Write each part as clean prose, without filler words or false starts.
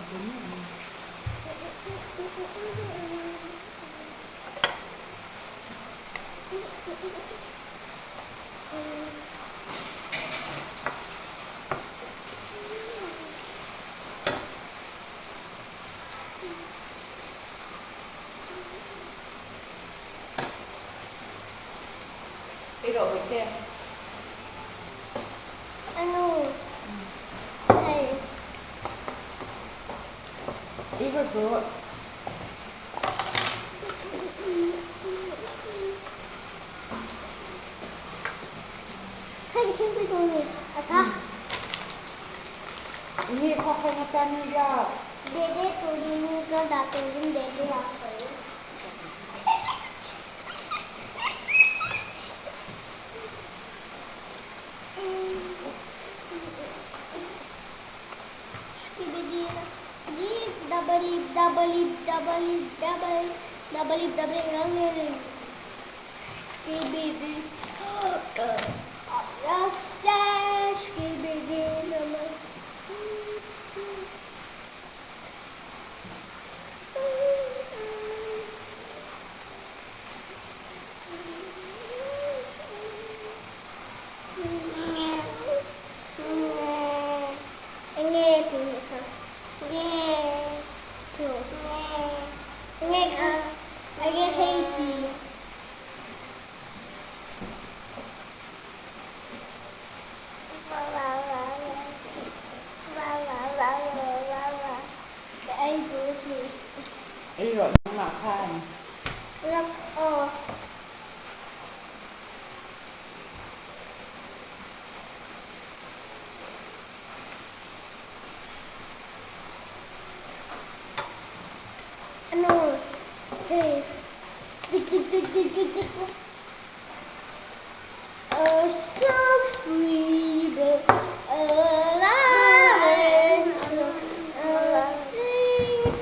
Ei rawh bawihte. Anu, hei. Ei rawh rawh. Hei thingpui tur ni a tha. Nge kha kha nga tan i lak. Dede turin ka dah turin dede a sawi. Enge tih nih kha? Nge chu nge nge kha enge hei ti? Ka ei duh ti. Ei rawh nangmah khan. Lak aw. Anu, hei, tik tik tik tik tik tik. A soft river, a loving a sing.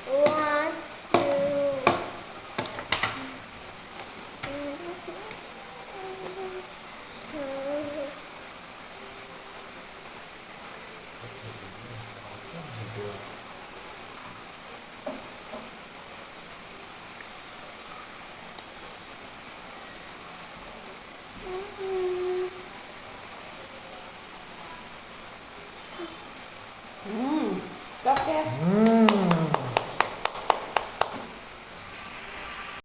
One, two. Umm, tak e. Umm.